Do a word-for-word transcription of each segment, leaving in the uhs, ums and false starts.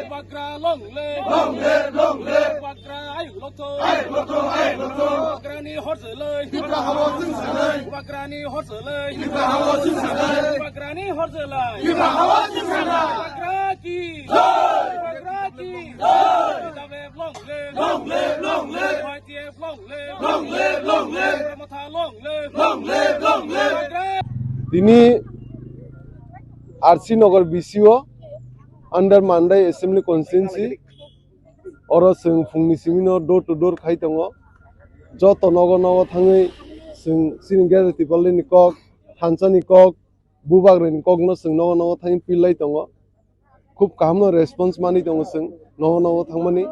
Bubagra long live! Long live, long live! Bubagra ayuk lokthung! Ayuk lokthung, ayuk lokthung! Bubagrani hor jwlai! Tipra hao chwng sanai! Bubagrani hor jwlai! Tipra hao chwng sanai! Bubagrani hor jwlai! Tipra hao chwng sanai! Bubagra ki! Jai! Bubagra ki! Jai! Long live, long live! Long live, long live! Y T F long live! Long live, long live! Tipra Motha long live! Long live, long live! Bubagra Tini R C Nagar B C O under Mandai Assembly Constituency, oro chwng phungni simino door to door khai tongo. Joto nogo nogo thangwi chwng chini Greater Tipralandni kok, thansa ni kok, bubagrani kokno chwng nogo nogo thangwi pillai tongo. Khub kaham no response manwi tongo chwng nogo nogo thangmani.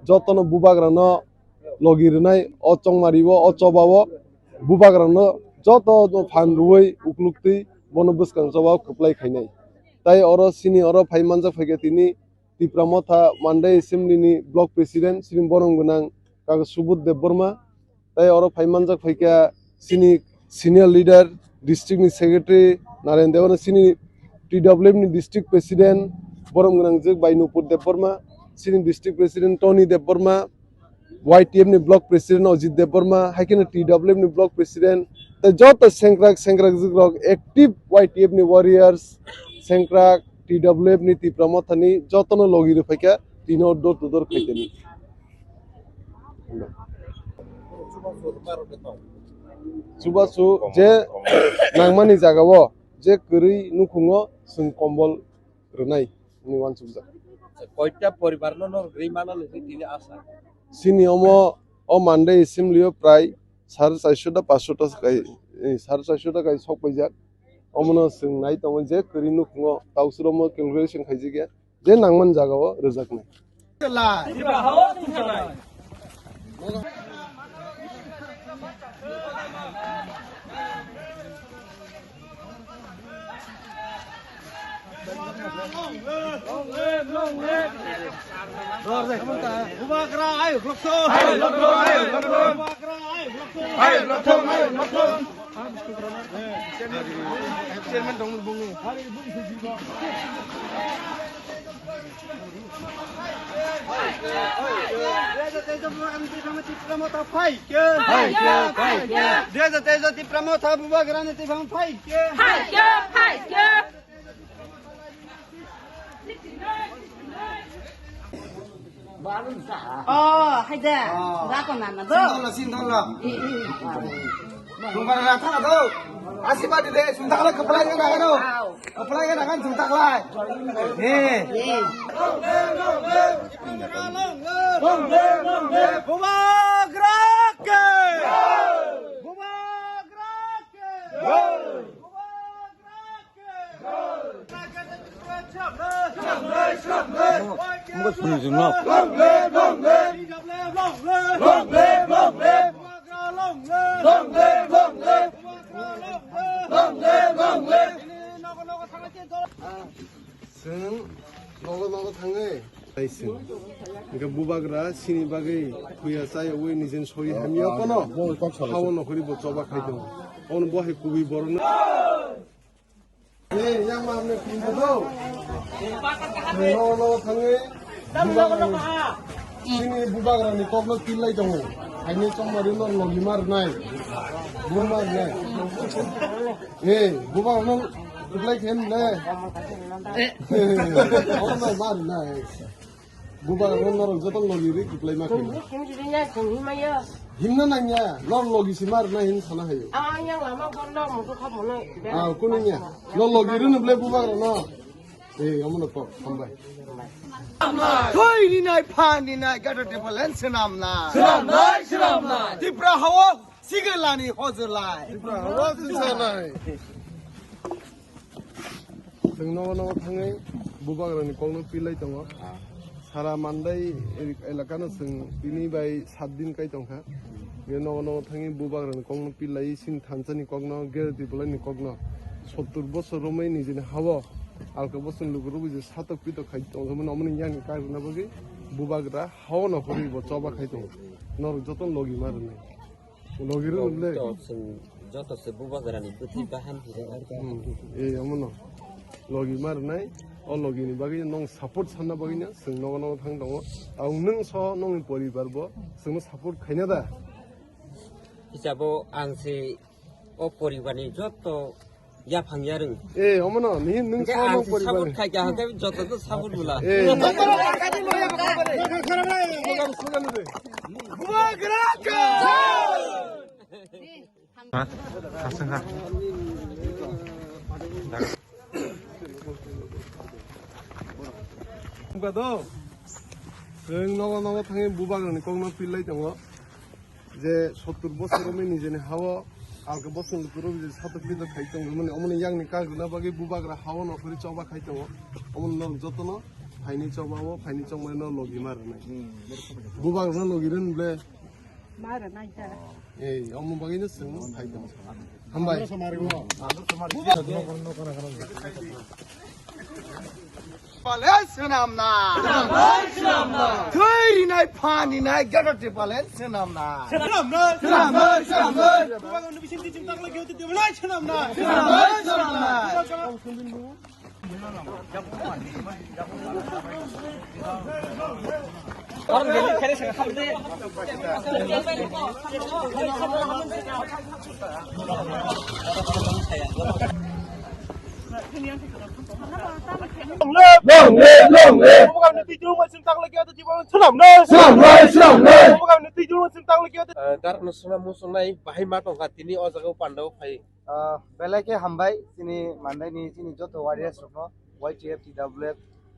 Jotono bubagrano logi rwnai o chongmari o, o choba o, bubagrano joto no phan rwui ukluk twi bono bwskang choba o kwplai khainai. Tai oro chini oro phai manjak phaikha tini Tipra Motha Mandai Assembly ni Block President Shri Borom Gwnang Kaka Subodh Debbarma, tai oro phai manjak phaikha chini senior leader, district ni secretary Naren Debbarma, chini T W F ni district president Borom Gwnang Jwk bai Nupur Debbarma, chini district president Tony Debbarma, Y T F ni block president Ajit Debbarma, hai kheno T W F ni block president, tai joto sengkrak sengkrak jwk rok active Y T F ni warriors, sengkrak T W F ni Tipra Motha ni jotono logi rw phaikha tino door to door khaitani. Chubachu je nangmani jagao je kwrwi nukhungo chwng kombol rwnai hwnwi uansukjak. Koita poribar no norok rwi mano hinwi tini asa? Chini omo o Mandai assembly o prai sare charshota, panchshota kai, eh, sare charshota kai sok paijak. Omono chwng nai tongo je kwrwi nukhungo tausuro omo calculation khaijak ya. Je nangmani jagao rwjaknai. Bubagra ayuk lokthung! Ayuk lokthung, ayuk lokthung! Bubagra ayuk lokthung! Ayuk lokthung, ayuk lokthung! Chairman dong bung. Dui hajar teis Tipra Motha phaikhe. Phaikhe, phaikhe. Dui hajar teis Tipra Motha bubagrani twi phang phaikhe. Phaikhe, phaikhe. Oh, hai de. Oh. Ga ko nana do. Sing thong la, sing thong la. Eh, eh. Bubagra thang do. Asibadi de, sung thang la, kaplai ga na do. Wow. Kaplai ga na kan sung thang la. Eh. Eh. Bubagra ke. Bubagra ke. Bubagra ke. Chwng nogo nogo thangwi. Tei chwng. Hingke bubagra chini bagwi thuya chayogwi nijeni sori hamya kono. Hao nokhorwi bo choba khai tongo. Ono bo hai kubui borokno. Ei, yang ma hamne pin do. Nogo nogo thangwi. Chini bubagrani kokno tillai tongo. Haini chongmari no logi mar nai. Buma nai. Ei, bubagrano kwplai khe le. Ono mar nai. Bubagrano norok joto logi ri kwplai ma khe. Himna nangya, lor logi si mar nai hin sana hayo. Ah, kunu nya. Lo logi rwno ble bubagrano. Eh, omono kok, hambai. Thoi ni nai, gada tepal hen senam nai. Senam nai, senam nai. Tipra hao, sigelani hojolai. Tipra hao, senam nai. Chwng nogo nogo thangwi bubagrani kokno pilai tongo. Sara Mandai elakano chwng tini bai sat din kai tongkha. Be nogo nogo thangwi bubagrani kokno pilai, chini thansani kokno, Greater Tipralandni kokno sottur bosor romwi nijini hao alka bosong lukurok je satok pitok khai tongmani omoni yakni kagrina bagwi bubagra hao no hori bo choba khai tongo. Norok joto logi ma rwnai. Logi rw le. Joto se bubagrani bwtwi bahan hino. Hmm. Eh, omono. Logi ma rwnai. O logi ni bagwi nong support sanna bagwi no chwng nogo nogo thang tongo. Ang nwng so nongni poribar bo chwngno support khaina da. Hisabo ang se o poribarni joto yaphang yarwng. Eh, omono, ni nwng Hingke so ang nong se poribar. Support khai kha, hingke joto to support bula. Eh. Bubagra ka! Ha? Hasing ha. Buka do. Chwng nogo nogo thangwi bubagrani kokno pillai tongo. Je sottur bosor romwi nijeni hao alka bosong lukurok je satok pitok khai tongo, mani omoni yakni kagrina bagwi bubagra hao no phuri choba khai tongo. Omoni norok jotono phaini choba o, phaini chongmani no logi ma rwnai. Bubagrano logi rwn ble. Ma rwnai ta. Ei, omo bagwi no chwng khai tongo. Hambai. Palen swnamna. Thwi rinai phan rinai Greater Tipraland swnamna. Swnamna, swnamna, swnamna. Swnamna, swnamna. Long live, long live. Swnamnai, swnamnai. Darno swnam musungnai bahai ma tongkha tini o jaga o pandao phai. Ah, belai khe hambai chini Mandai ni chini joto warriors rokno, Y T F, T W F,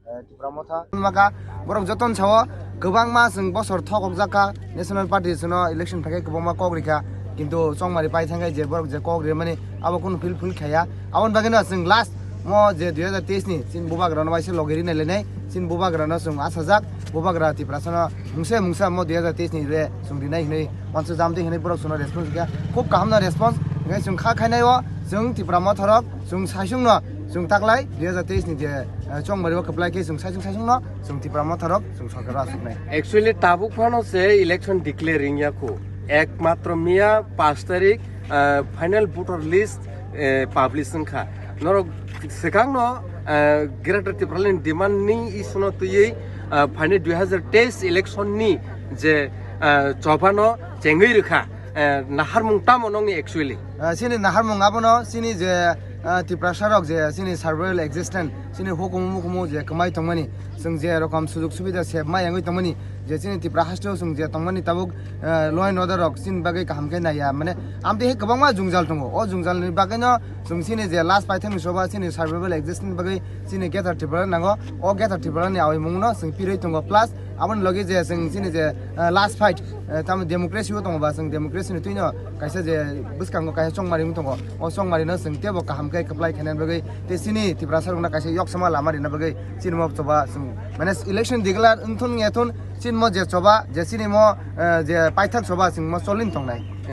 eh, Tipra Motha. Maka borok joton sao kwbangma chwng bosor thokok jakha National Party chwngno election phaikhe kwbangma kok rikha, kintu chongmari pai thangkhe je borok je kok rimani abo kunu fulfill khaya. Aboni bagwino chwng last mo je dui hajar teis ni chini bubagrano waisa logi rinai lainai, chini bubagrano chwng achajak, bubagra Tiprasano mungsa mungsa mo dui hajar teis ni re chwng rinai hinwi uansuk jamdi hinwi borok chwngno response rikha. Khub kaham no response, hingkhe chwng kha khainai o chwng Tipra Motha rok chwng saisung no chwng taklai dui hajar teis ni je, eh, chongmari o kwplai khe chwng saisung saisung no chwng Tipra Motha rok chwng sorkar o achuknai. Actually, tabuk phano se election declare wngya khu. Ekmatro miya pash tarik, ah, final voter list, eh, publish wngkha. Norok swkangno, ah, Greater Tipraland demand ni issue no twiwi, ah, phaini dui hajar teis election ni je, ah, choba no chengwi rwkha. Eh, naharmung tamo nongni actually? Ah, chini naharmung abono chini je, ah, Tiprasa rok je chini survival existence, chini hukumu mukumu je kwmai tongmani, chwng je rokom sujuk subida se ma yangwi tongmani, je chini Tipra hasteo chwng je tongmani tabuk, ah, law and order rok chini bagwi kaham khe naiya, mane amtwi hai kwbangma jwngjal tongo. O jwngjal ni bagwi no chwng chini je last paithakni soba chini survival existence bagwi chini Greater Tripura nango. O Greater Tripura ni awi mungno chwng pirwi tongo, plus aboni logi je chwng chini je, ah, last fight, eh, tamo democracy o tongo ba, chwng democracy ni twino kaisa je bwskango kaisa chongmari wng tongo. O chongmari no chwng teibo kaham khe kwplai khaina bagwi tei chini Tiprasa rokno kaisa yoksama lama rina bagwi chini mo choba chwng mane election declare wngthun wngya thun chini mo je choba je chini mo, eh, je paithak choba chwng mo cholin tongnai.